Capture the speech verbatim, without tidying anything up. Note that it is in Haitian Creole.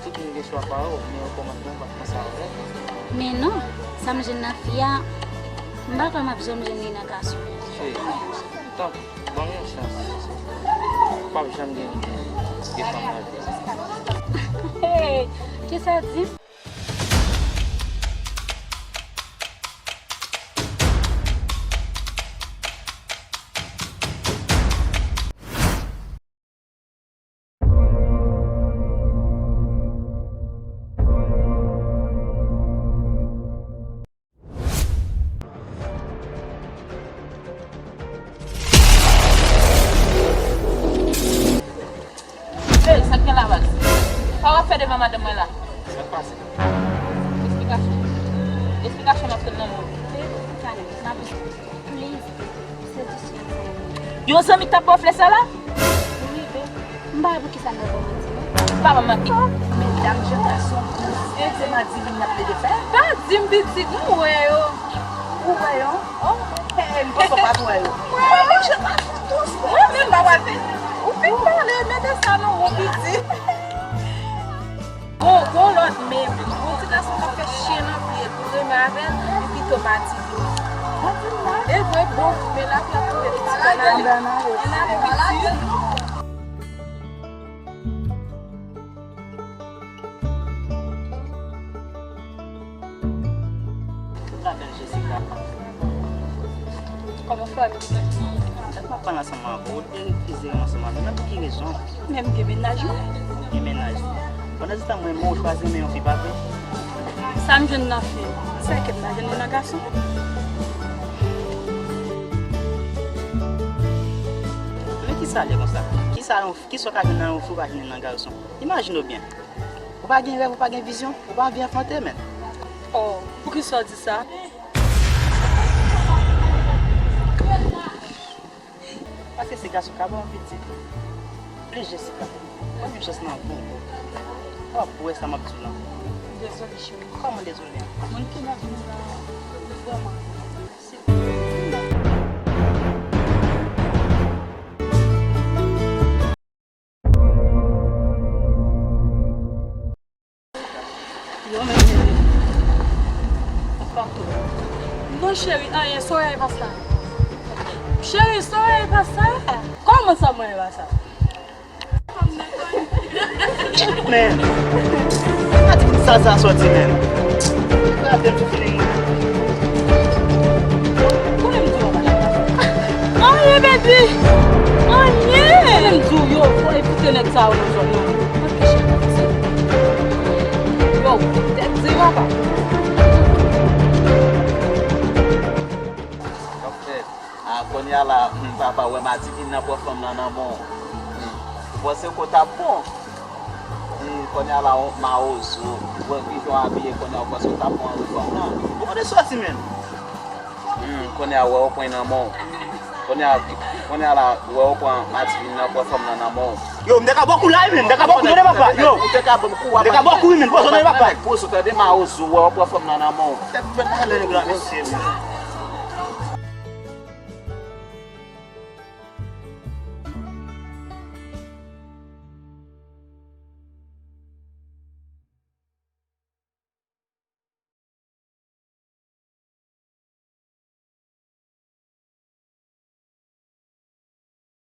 Tout moun gen chwa pa yo, men yo kòmanse yon pa panse avè. Men non, sa m jwenn nan fi a, m pa kwè m ap janm jwenn li nan gason. Cheri, tanpri, ban m yon chans. W p ap janm gen, gen fanm nan vi. Hey, kisa di? Hey, sa k gen la, baz? Sa w ap fè devan madanm mwen la? Sa k pase? Esplikasyon. Esplikasyon m ap tann nan men w. Babe, sa nou, n ap Please, se di chyen sa. Yon zanmi k t ap ba w flè sa la? Wi, babe. M pa wè poukisa m nan kòmanse, non. Pa manke. Medam, jan gason, e se madivin n ap plede fè. Pa di m pitit, nou wè yo. Ou wè yo? Oh. Hey, m panse w pa t wè yo. Mwen menm, jan gason dous. Mwen menm, pa wè. Ou fin pale, mete sa nan ou, pitit. Gon, gon lòt menm. Gon ti gason k ap fè chen nan pye l pou renmen avè l, li pito pati. E vre, bon, men lavi ap touye pitit. Ann ale. Ann ale, pitit. Tout la bèl Jessica. Kòman fè m? Lè m ap pale ansanm avè w, ou te refize ansanm avè m. Pou ki rezon? Men m gen mennaj mwen. Ou gen mennaj. Pandan se tan mwen, mwen ou chwazi renmen yon fi, pa vre? Sa m jwenn nan fi, sèke m pa jwenn li nan gason. Men kisa l ye konsa? Kisa yon, kisa w ka jwenn nan yon fi ou pa jwenn li nan gason? Imajine w byen. Ou pa gen rèv, ou pa gen vizyon, ou pa anvi anfante, menm. Oh, poukisa w di sa? Paske se gason k ap ba w pitit. Plis Jessica, ban m yon chans nan vi w. W ap wè sa m ap di w lan. Dezole, cheri. Kòman dezole an? Moun ki nan vi m nan, vrèman. Yo, men, men, men. Anfòm tou. Non, cheri, anyen, sorèy pa sa. Cheri, sorèy pa sa. Kòman sa mwen pa sa? Men, pa di m sa sa sòti, men. Gade m fini. Anyen, baby! Anyen! Mwen menm di w yo, fò evite nèg sa yo nan zòn nan. Yo, tèt di papa. Sa k fèt? A, kounye a la, hmm, papa, wè madivin nan pran fanm nan nan men w. Hmm. Ou panse ke w t ap bon? Hmm, kounye a la, w mawozo, ou pran vizyon abiye, kounye a w panse w t ap bon anlè fanm nan. Ou konnen sòti menm. Hmm, kounye a wè w pran nan men w. Kounye a, kounye a la, wè w pran madivin nan, pran fanm nan nan men w. Yo, m te ka ba w kou la wi, men, m te ka ba w kou tande papa. Yo, ou te ka ban m kou, m te ka ba w kou wi, men, poze w tande papa. Poze w tande mawozo, wè w pran fanm nan nan men w. Tèt fèt nan lè nèg la, mesye, men.